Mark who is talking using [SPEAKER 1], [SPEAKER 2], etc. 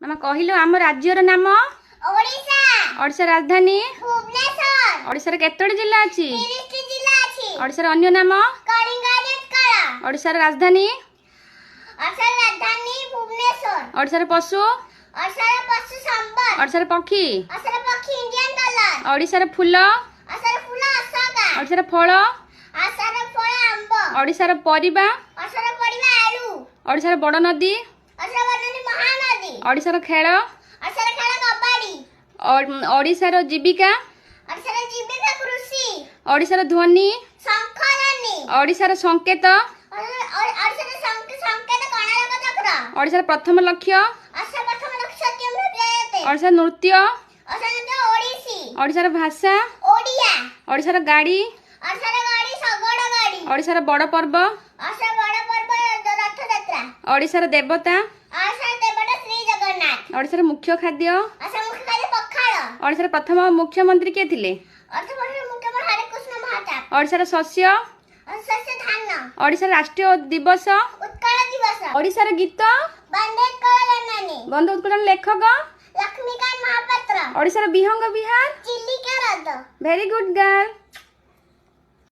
[SPEAKER 1] ମାମା କହିଲୁ, ଆମ ରାଜ୍ୟର ନାମ?
[SPEAKER 2] ଓଡ଼ିଶା।
[SPEAKER 1] ଓଡ଼ିଶା ରାଜଧାନୀ?
[SPEAKER 2] ଭୁବନେଶ୍ୱର।
[SPEAKER 1] ଓଡ଼ିଶାର କେତୋଟି ଜିଲ୍ଲା ଅଛି?
[SPEAKER 2] 30ଟି ଜିଲ୍ଲା ଅଛି।
[SPEAKER 1] ଓଡ଼ିଶାର ଅନ୍ୟ ନାମ?
[SPEAKER 2] କଳିଙ୍ଗ ଉତ୍କଳ।
[SPEAKER 1] ଓଡ଼ିଶାର ରାଜଧାନୀ?
[SPEAKER 2] ଓଡ଼ିଶାର ରାଜଧାନୀ ଭୁବନେଶ୍ୱର।
[SPEAKER 1] ଓଡ଼ିଶାର ପଶୁ?
[SPEAKER 2] ଓଡ଼ିଶାର ପଶୁ ସମ୍ବର।
[SPEAKER 1] ଓଡ଼ିଶାର ପକ୍ଷୀ?
[SPEAKER 2] ଓଡ଼ିଶାର ପକ୍ଷୀ ଇଣ୍ଡିଆନ କଲର।
[SPEAKER 1] ଓଡ଼ିଶାର ଫୁଲ?
[SPEAKER 2] ଓଡ଼ିଶାର ଫୁଲ ଅଶୋକା।
[SPEAKER 1] ଓଡ଼ିଶାର ଫଳ?
[SPEAKER 2] ଓଡ଼ିଶାର ଫଳ ଆମ୍ବ।
[SPEAKER 1] ଓଡ଼ିଶାର ପରିବା?
[SPEAKER 2] ଓଡ଼ିଶାର ପରିବା ଆଳୁ।
[SPEAKER 1] ଓଡ଼ିଶାର ବଡ଼ ନଦୀ?
[SPEAKER 2] ଓଡ଼ିଶାର ବଡ଼ ନଦୀ ମହାନଦୀ।
[SPEAKER 1] ଓଡ଼ିଶାର ଖେଳ?
[SPEAKER 2] ଓଡ଼ିଶାର ଖେଳ କବାଡି।
[SPEAKER 1] ଓଡ଼ିଶାର ଜୀବିକା?
[SPEAKER 2] ଓଡ଼ିଶାର ଜୀବିକା କୃଷି।
[SPEAKER 1] ଓଡ଼ିଶାର ଧ୍ୱନି?
[SPEAKER 2] ଶଙ୍ଖ ଧ୍ୱନି।
[SPEAKER 1] ଓଡ଼ିଶାର ସଂକେତ?
[SPEAKER 2] ଓଡ଼ିଶାର ସଂକେତ କୋଣାର୍କ ଚକ୍ର।
[SPEAKER 1] ଓଡ଼ିଶାର ପ୍ରଥମ ଲକ୍ଷ୍ୟ?
[SPEAKER 2] ଓଡ଼ିଶାର ପ୍ରଥମ ଲକ୍ଷ୍ୟ ସତ୍ୟମେବ ଜୟତେ।
[SPEAKER 1] ଓଡ଼ିଶାର ନୃତ୍ୟ?
[SPEAKER 2] ଓଡ଼ିଶାର ନୃତ୍ୟ ଓଡ଼ିଶୀ।
[SPEAKER 1] ଓଡ଼ିଶାର ଭାଷା?
[SPEAKER 2] ଓଡ଼ିଆ।
[SPEAKER 1] ଓଡ଼ିଶାର ଗାଡ଼ି?
[SPEAKER 2] ଓଡ଼ିଶାର ଗାଡ଼ି ଶଗଡ଼ ଗାଡ଼ି।
[SPEAKER 1] ଓଡ଼ିଶାର ବଡ଼ ପର୍ବ?
[SPEAKER 2] ଓଡ଼ିଶାର ବଡ଼ ପର୍ବ ରଥଯାତ୍ରା।
[SPEAKER 1] ଓଡ଼ିଶାର ଦେବତା?
[SPEAKER 2] ଓଡ଼ିଶାର ଦେବତା ଶ୍ରୀ ଜଗନ୍ନାଥ।
[SPEAKER 1] ଓଡ଼ିଶାର ମୁଖ୍ୟ ଖାଦ୍ୟ?
[SPEAKER 2] ଓଡ଼ିଶାର ମୁଖ୍ୟ ଖାଦ୍ୟ ପଖାଳ।
[SPEAKER 1] ଓଡ଼ିଶାର ପ୍ରଥମ ମୁଖ୍ୟମନ୍ତ୍ରୀ କିଏ ଥିଲେ?
[SPEAKER 2] ଓଡ଼ିଶାର ମୁଖ୍ୟମନ୍ତ୍ରୀ ହରେକୃଷ୍ଣ ମହତାବ।
[SPEAKER 1] ଓଡ଼ିଶାର ଶସ୍ୟ?
[SPEAKER 2] ଶସ୍ୟ ଧାନ।
[SPEAKER 1] ଓଡ଼ିଶାର ରାଷ୍ଟ୍ରୀୟ ଦିବସ?
[SPEAKER 2] ଉତ୍କଳ ଦିବସ।
[SPEAKER 1] ଓଡ଼ିଶାର ଗୀତ?
[SPEAKER 2] ବନ୍ଦେ ଉତ୍କଳ ଜନନୀ।
[SPEAKER 1] ବନ୍ଦେ ଉତ୍କଳ ଲେଖକ?
[SPEAKER 2] ଲକ୍ଷ୍ମୀକାନ୍ତ ମହାପାତ୍ର।
[SPEAKER 1] ଓଡ଼ିଶାର ବିହଙ୍ଗ ବିହାର?
[SPEAKER 2] ଚିଲିକା ହ୍ରଦ।
[SPEAKER 1] Very good girl.